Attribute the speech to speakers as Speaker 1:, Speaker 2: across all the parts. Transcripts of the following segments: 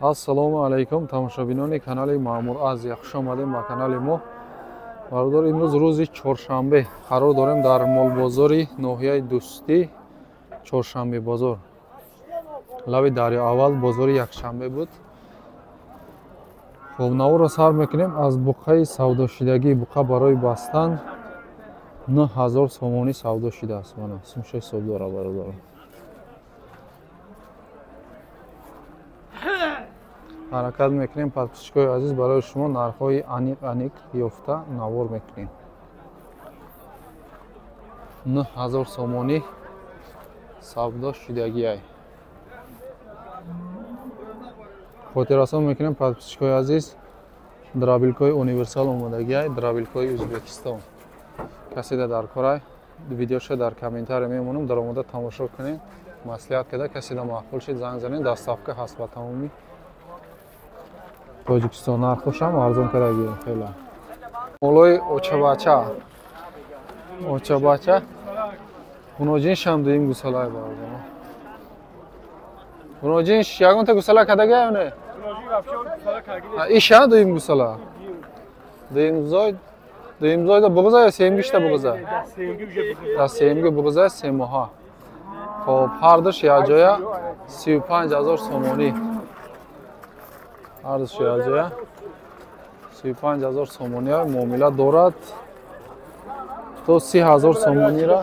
Speaker 1: Ассалому алайкум, тамошобинони канали Маъмур Азия, хуш омадем ба канали мо. Бародар, имрӯз рӯзи чоршанбе қарор дорем дар молбозори ноҳияи Дӯстӣ, Чоршанбе бозор. Лаби дарё аввал бозори якшанбе буд. Хоб, наворро сар мекунем аз буққаи савдошидагӣ. Буққа барои бастан 9000 сомонӣ савдо шидааст. Мана сумша ҳисоб дора, бародаро. Ҳаракат мекунем, подписчикои азиз, барои шумо нархҳои аниқ аниқ ёфта навор мекунем. 9000 сомонӣ савдо шудагиай. Хотиррасон мекунем, подписчикои азиз, дробилкои универсал омодагиай, дробилкои Ӯзбекистон. Касе дар корай, видеоша дар комментария мемонам, дар омода тамошо кунем, маслиҳат карда, касе да маъқул шид, занг занед, доставка ҳаст ба тамоми Тоҷикистон. Нархошам арзон кардаги хеле. Молои очабача. Очабача. Хуноҷиншам дуюм гусалай, бародаро. Хуноҷинш ягонта гусала кардага ё не? Иша дуюм гусала. Дуюм зой, дуюм зойда буғза ё сеюмгишта буғза? Да сеюмги буғза, се моҳа. Хоб, ҳардуш якҷоя 35 000 сомонӣ. Ҳардуш якҷоя 35 000 сомонӣ муомила дорад. То 30 000 сомониро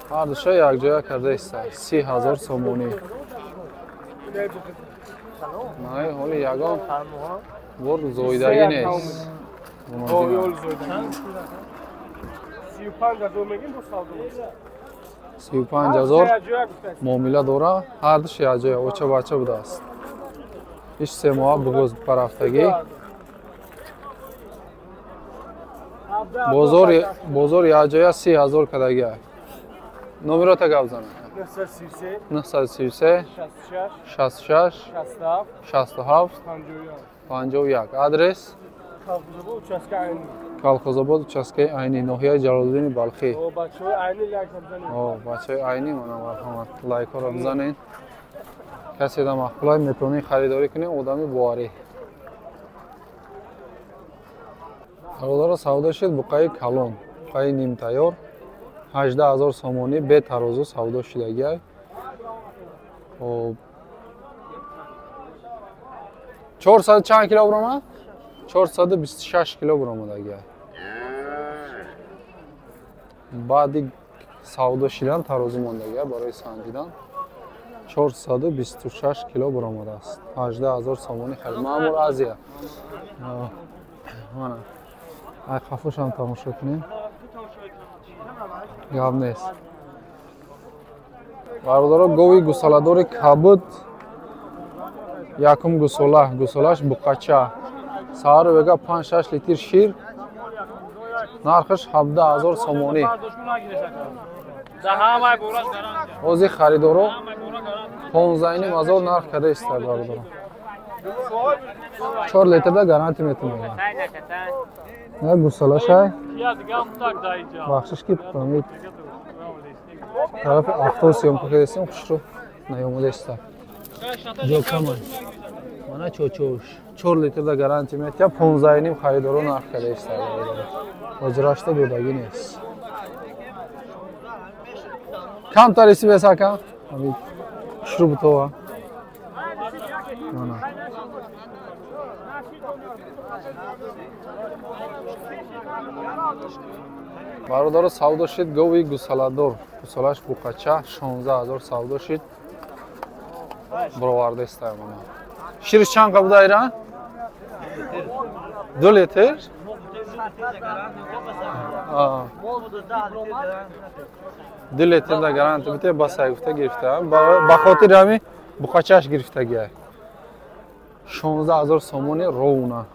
Speaker 1: ҳардуша якҷоя карда иста. 30 000 сомонӣ. Най, ҳоли ягон бор зоидагӣ нест. 35 000 муомила дора, ҳардуш якҷоя оча бача будааст. Иш се моҳа буғуз барафтагӣ. Бозор, бозор якҷоя 30 000 кардагиай. Номерота гап зана. 933 66 67 51. Адрес: Колхозобод, участкаи Айнӣ, ноҳияи Ҷалолиддини Балхӣ. Бачаҳои Айнӣ, мана, марҳамат, лайкҳоро бизанед. Касе да маъқулай, метавонед харидорӣ кунед, одами боварӣ. Бародаро, савдо шуд буққаи калон, буққаи нимтайёр, 18 000 сомонӣ бе тарозу савдо шудагиай. Хоб, 400 чанд кило буромад? 426 кило буромадагиай. Баъди савдо шидан тарозу мондагиай барои санҷидан. 426 кило буромадааст. 18 000 сомонӣ харид. Маъмур Азия. Мана. Ай хафошам тамошо кунем. Гап нест. Бародаро, гови гусаладори кабуд, якум гусола, гусолаш буқача. Саҳару вега 5-6 литр шир, нархаш 17 000 сомонӣ. Ҳозир харидоро 15,5 ҳазор нарх карда иста, бародаро. 4 литрда гарантия метавонад. На гусолашай. Бахшиш, ки тарафи автобус съёмка кардастем, хушрӯ наёмада иста. Ҷо камай. Мана чочош. 4 литрда гарантия метиҳад, 15,5 харидоро нарх карда иста, бародаро. Ҳозирашта додагӣ нест. Камтар иси бесака. Ҳамин хушрӯ бутова. Мана. Бародаро, савдо шид гови гусаладор. Гусалаш буқача, 16 000 савдо шид. Бироварда истай, мана. Шириш чанд қа буда айра? 2 литр? 2 литрда гарантия бите, басай гуфта гирифта. Ба хотири ҳами буқачаш гирифтагиай. 16 000 сомони ровна.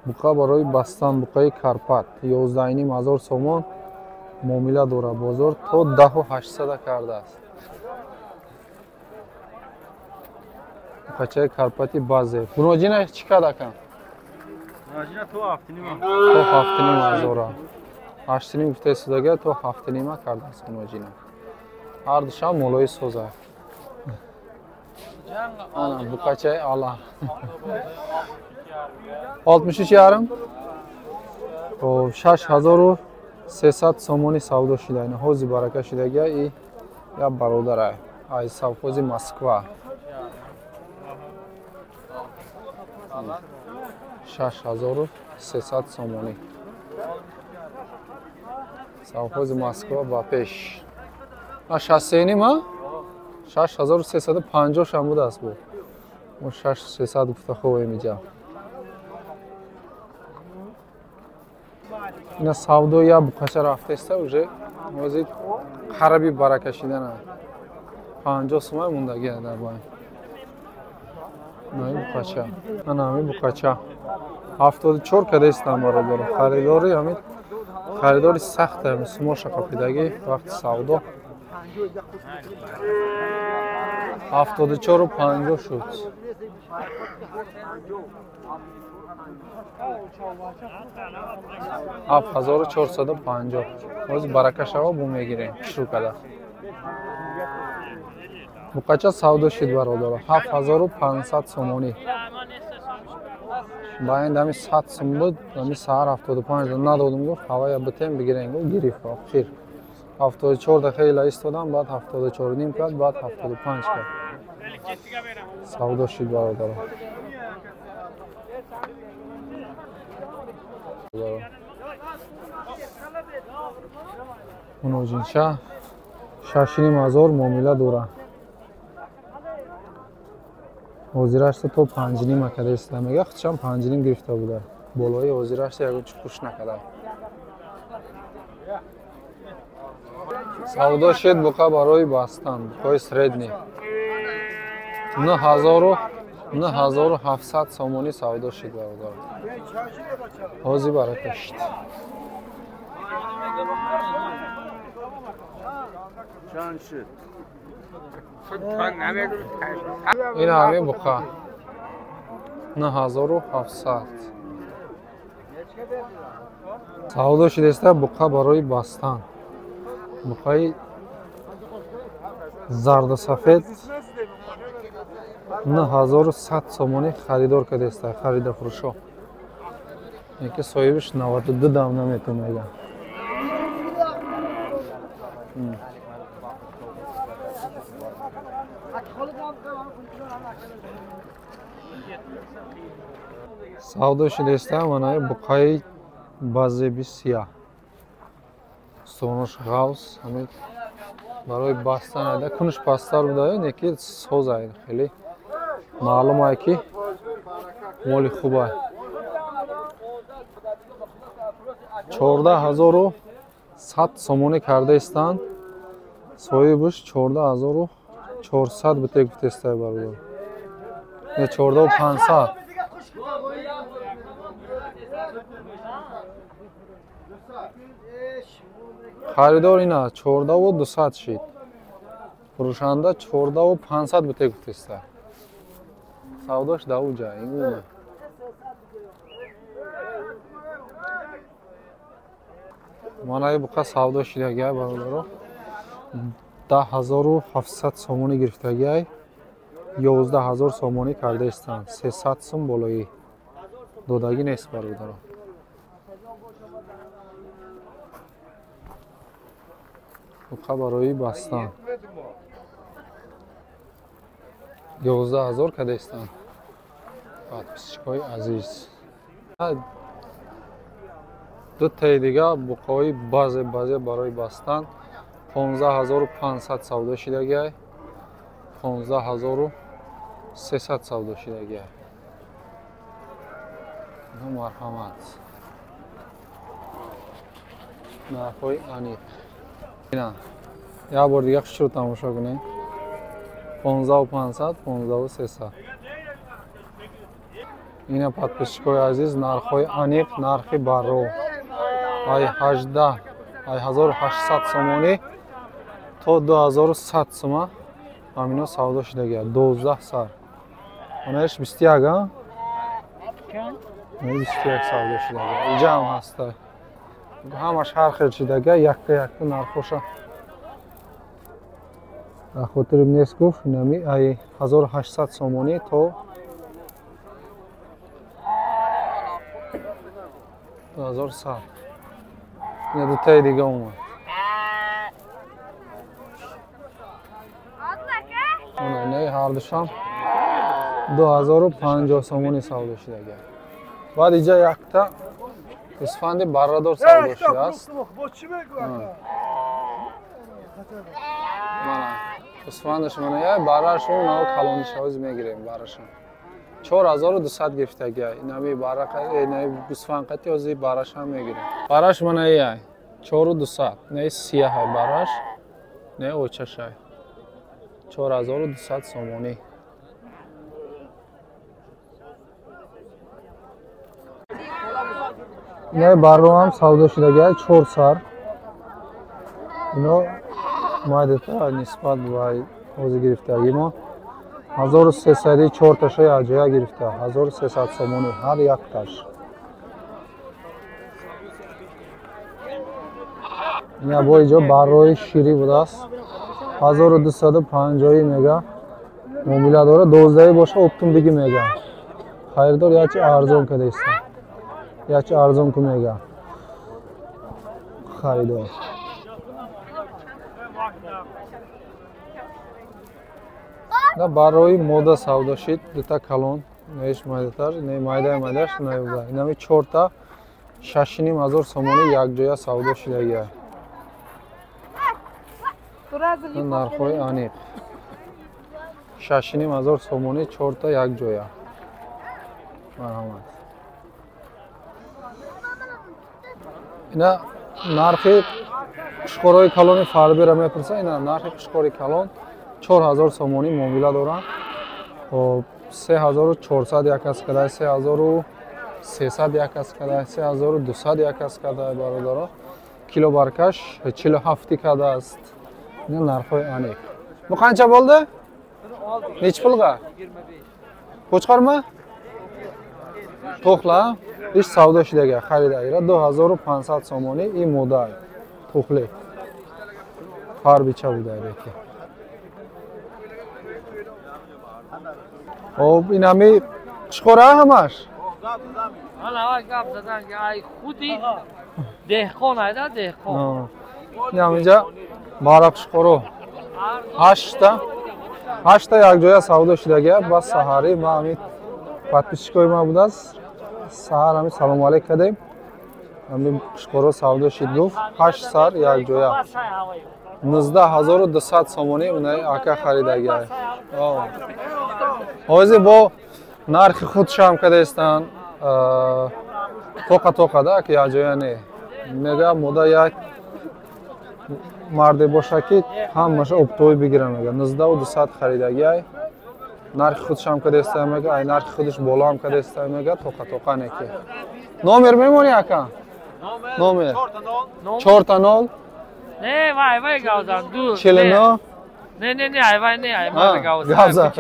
Speaker 1: Буқа барои бастан, буқаи Карпат, 11,5 ҳазор сомон муомила дорад, бозор то 10 800 кардааст. Буқачаи Карпати базе. Буноҷина чӣ кард, ака?
Speaker 2: То 7,5.
Speaker 1: То 7,5 ҳазора. 8.5 гуфта истодага то 7.5 кардааст муноҷина. Ҳар душам молои соза. Ана буқачаи ала. 63.5. Хоб 6300 сомонӣ савдо шуда. Ина ҳози барака шудага и я бародарай. Ай совхози Москва. 6300 сомонӣ. Совхози Москва ба пеш. А 63.5? 6350 шам будааст бу. Мо 6300 гуфта ховем иҷа. Ина савдо я буқача рафтеста уже ҳозир қараби барака шидана. 50 сомай мондагия дар байн. Ина буқача. Ана ҳамин буқача. 74 кадаистам бародаро. Харидори ҳамин харидори сахт ҳамин сумоша қапидагӣ вақти савдо. 74.50 шуд. 7450. Ҳозир барака шава бу мегирем. Шурӯъ када. Буқача савдо шид бародаро. 7500 сомонӣ. Ба ин дами 100 сум буд, дами саҳар 75 надодум, гуфт ҳавая битем бигирем, гуфт гирифт охир. 74 да хеле истодам, баъд 74.5 кард, баъд 75 кард. Савдо шид бародаро. Муноҷинша 6.5 ҳазор муомила дора. Ҳозирашта то 5.5 када истода. Мега худшам 5.5 гирифта буда. Болои ҳозирашта ягон чи хуш накарда. Савдо шид буқа барои бастан, буқои средний. 9700 сомонӣ савдо шид бародаро. Ҳозир барака шид. Ин ҳамин буқа 9700 савдо шидеста буқа барои бастан. Буқаи зарду сафед 9100 сомонӣ харидор кардеста харида фурӯшо. Яке соҳибаш 92 дам наметавонад мега. Савдо шидеста манаи буқаи базеби сияҳ. Стонош ғавс, ҳамин барои бастан айда. Кунаш пасттар буда, неки соз айда хеле. Маълум ай ки моли хуб ай. 14100 сомонӣ карда истанд. Соҳибаш 14400 бите гуфтестай бародар. Не 14500. Харидор ина 14200 шид. Фурӯшанда 14500 бите гуфтеста. Савдош давуҷа ингуна. Манаи буқа савдо шидагиай бародаро. 10700 сомонӣ гирифтагиай. 11000 сомонӣ карда истанд. 300 сум болоӣ. Додагӣ нест бародаро. Буқа барои бастан. 11000 карда истанд. Подписчикои азиз. Ду таи дига буқаҳои баъзе баъзе барои бастан 15500 савдо шидагиай. 15300 савдо шидагиай. Марҳамат. Нархҳои аниқ. Ина як бор дига хушрӯ тамошо кунед. 15500, 15300. Ина подписчикои азиз, нархҳои аниқ, нархи барро. Ай 18, ай 1800 сомонӣ то 2100 сума ҳамино савдо шудагия. 12 сар. Онаиш 21, а? 21 савдо шудагия. Иҷа ҳам ҳаста. Ҳамаш ҳар хел чидага, якта якта нархоша дар хотирим нест гуфт. Инами ай 1800 сомонӣ то 2100. Ина дутаи дига омад. Инаи ҳардушам 2050 сомонӣ савдо шудага. Баъд иҷа якта гӯсфанди баррадор савдо шудааст. Мана гӯсфандаш мана я барраш нав калониш ҳоз мегирем баррашам. 4200 гирифтагия. Инами барра инами гӯсфанд қати ҳози баррашам мегирем. Барраш мана я 4200. Не сияҳай барраш, не очашай. 4200 сомонӣ. Инаи барроам савдо шудагия 4 сар. Ино майдата нисбат ба ҳозир гирифтагӣ мо 1300 чорташа якҷоя гирифта, 1300 сомонӣ ҳар якташ. Ина бо иҷо баррои ширӣ будааст. 1250 мега муомила дора, 12 боша оптум диги мега. Харидор ячи арзон кадаиста. Ячи арзон ку мега. Харидор. На барои мода савдо шид, дута калон, неиш майдатар, не майдаи майдаш, не буда. Инами чорта 6,5 ҳазор сомонӣ якҷоя савдо шидагия. Нархҳои аниқ. 6,5 ҳазор сомонӣ чорта якҷоя. Марҳамат. Ина нархи қушқорҳои калони фарбиро мепурсад. Ина нархи қушқори калон 4000 сомонӣ муомила доранд. Хоб 3400 як кас кадай, 3300 як кас кадай, 3200 як кас кадай бародаро. Кило баркаш 47 кадааст. Ина нархҳои аниқ. Бу қанча bo'ldi? Nechi pulga? Qo'chqormi? To'xla. Ish savdo shidaga xarid ayra 2500 сомонӣ и мода тухли. Фарбича буда ки. Хоб инами қушқора ҳамаш?
Speaker 2: Ҳала гап задан ки ай худи деҳқон айда деҳқон.
Speaker 1: Инам инҷа бара қушқоро 8та якҷоя савдо шудагия. Ба саҳарӣ ма ҳами подписчикои ма будааст. Саҳар ҳами салому алейк кардем. Ҳами қушқоро савдо шид гуфт 8 сар якҷоя. 19200 сомонӣ унаи ака харидагия. Ҳозир бо нархи худшам кадаистанд. Тоқа тоқа да ки якҷоя не. Мега мода як марде боша ки ҳамаша оптовӣ бигира мега. 19200 харидагиай. Нархи худшам кадаиста мега, ай нархи худаш болоам кадаиста мега, тоқа тоқа не ки. Номер мемонӣ ака? Номер 4-0.
Speaker 2: Не, вай, вай гавзан, ду.
Speaker 1: 49.
Speaker 2: Не, не, не, ай вай не, ай ман гавзан.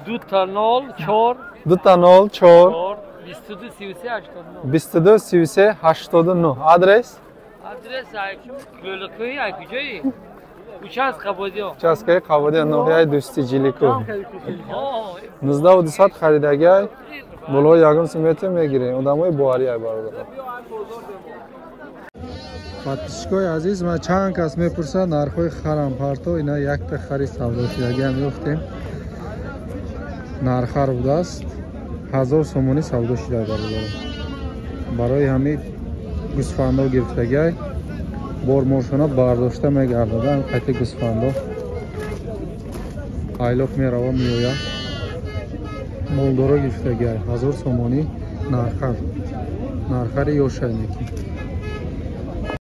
Speaker 2: 2-0 4
Speaker 1: 2-0 4
Speaker 2: 22 33 89.
Speaker 1: 22 33 89. Адрес?
Speaker 2: Адрес ай Кӯликӯи, ай куҷои? Участка Қабодиён.
Speaker 1: Участкаи Қабодиён, ноҳияи Дӯсти Ҷиликӯ. 19200 харидагиай. Болои ягон симетр мегирем. Одамои боварӣ ай бародаро. Подписчикои азиз, ман чанд кас мепурсад нархҳои харам парто. Ина якта хари савдо шудагиам ёфтем. Нархар будааст. 1000 сомонӣ савдо шуда бародаро. Барои ҳамин гӯсфандо гирифтагиай. Борморшона бардошта мегардад. Ҳам қати гӯсфандо айлоқ мерава меояд. Молдоро гирифтагиай. 1000 сомонӣ нархар. Нархари ёшайнеки.